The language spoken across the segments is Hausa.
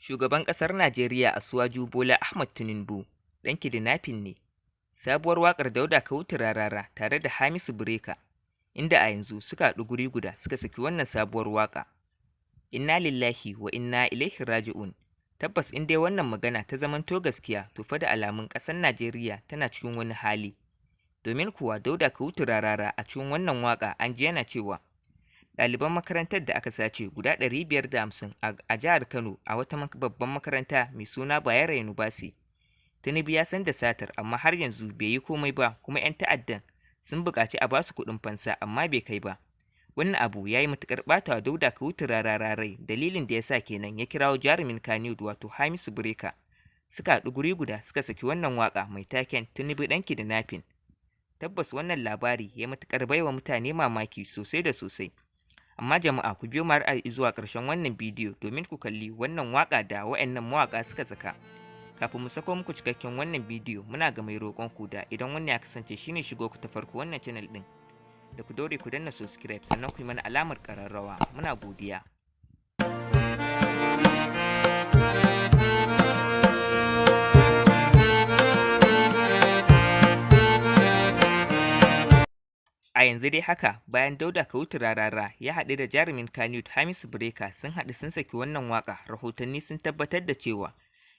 Shugaban ƙasar Najeriya Asiwaju Bola Ahmed Tinubu ɗan kidnapping ne. Sabuwar waƙar Dauda Kahutu Rarara tare da Hamisu Breaker, inda a yanzu suka haɗu guri guda suka saki wannan sabuwar waƙa. Inna lillahi wa inna ilaihi raji'un. Tabbas in dai wannan magana ta zamanto gaskiya, to fa da alamun ƙasar Najeriya tana cikin wani hali. Domin kuwa Dauda Kahutu Rarara a cikin wannan waƙa an ji yana cewa ɗaliban makarantar da aka sace guda 550 a jihar Kano a wata babban makaranta mai suna Bayero University. Tinubu ya san da satar, amma har yanzu bai yi komai ba, kuma 'yan ta'addan sun buƙaci a basu kuɗin fansa, amma bai kai ba. Wannan abu ya yi matuƙar ɓata wa Dauda Kahutu Rarara rai, dalilin da ya sa kenan ya kirawo jarumin Kannywood wato Hamisu Breaker. Suka haɗu guri guda suka saki wannan waƙa mai taken Tinubu ɗan kidnapping. Tabbas wannan labari ya matuƙar baiwa mutane mamaki sosai da sosai. Amma jama'a, ku biyo mu har zuwa ƙarshen wannan bidiyo domin ku kalli wannan waƙa da wa'annan mawaƙa suka saka. Kafin mu sako muku cikakken wannan bidiyo, muna ga mai roƙon ku da idan wannan ya kasance shine shigo ku ta farko wannan channel ɗin, da ku daure ku danna subscribe, sannan ku yi mana alamar ƙararrawa. Muna godiya. A yanzu dai haka, bayan Dauda Kahutu Rarara ya haɗu da jarumin Kannywood Hamisu Breaker, sun haɗu sun saki wannan waƙa, rahotanni sun tabbatar da cewa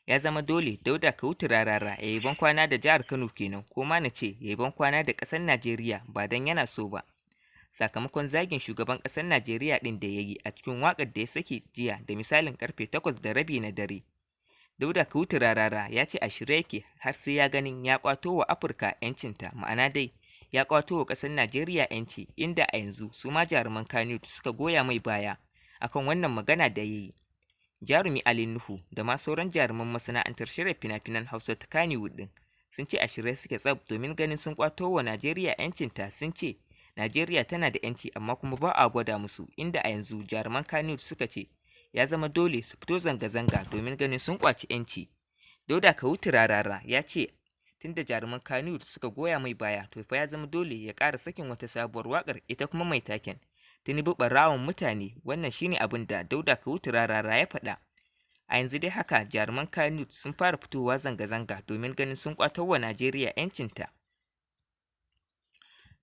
ya zama dole Dauda Kahutu Rarara ya yi bankwana da jihar Kano kenan, ko ma na ce ya yi bankwana da ƙasar Najeriya, ba don yana so ba. Sakamakon zagin shugaban ƙasar Najeriya ɗin da ya yi a cikin waƙar da ya saki jiya da misalin ƙarfe 8:30 na dare. Dauda Kahutu Rarara ya ce a shirye yake har sai ya ganin ya ƙwato wa Afirka 'yancinta, ma'ana dai ya ƙwato wa ƙasar Najeriya 'yanci, inda a yanzu su ma jaruman Kannywood suka goya mai baya akan wannan magana da ya yi. Jarumi Ali Nuhu da ma sauran jaruman masana'antar shirya fina-finan Hausa ta Kannywood ɗin sun ce a shirye suke tsaf domin ganin sun ƙwato wa Najeriya 'yancinta. Sun ce Najeriya tana da 'yanci, amma kuma ba a gwada musu, inda a yanzu jaruman Kannywood suka ce ya zama dole su fito zanga-zanga domin ganin sun ƙwaci 'yanci. Dauda Kahutu Rarara ya ce tunda jaruman Kannywood suka goya mai baya, to fa ya zama dole ya ƙara sakin wata sabuwar waƙar, ita kuma mai taken Tinubu ɓarawon mutane. Wannan shine abin da Dauda Kahutu Rarara ya faɗa. A yanzu dai haka jaruman Kannywood sun fara fitowa zanga-zanga domin ganin sun ƙwato wa Najeriya 'yancinta.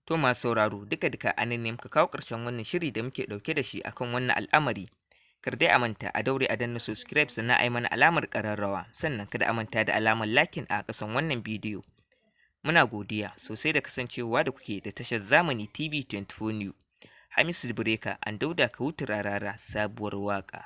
To masu sauraro, duka-duka a nan ne muka kawo ƙarshen wannan shiri da muke ɗauke da shi akan wannan al'amari. Kar dai a manta a daure a danna subscribe, sannan a yi mana alamar ƙararrawa, sannan kada a manta da alamar liking a ƙasan wannan bidiyo. Muna godiya sosai da kasancewa da kuke da tashar Zamani TV 24 New. Hamisu Breaker and Dauda Kahutu Rarara, sabuwar waƙa.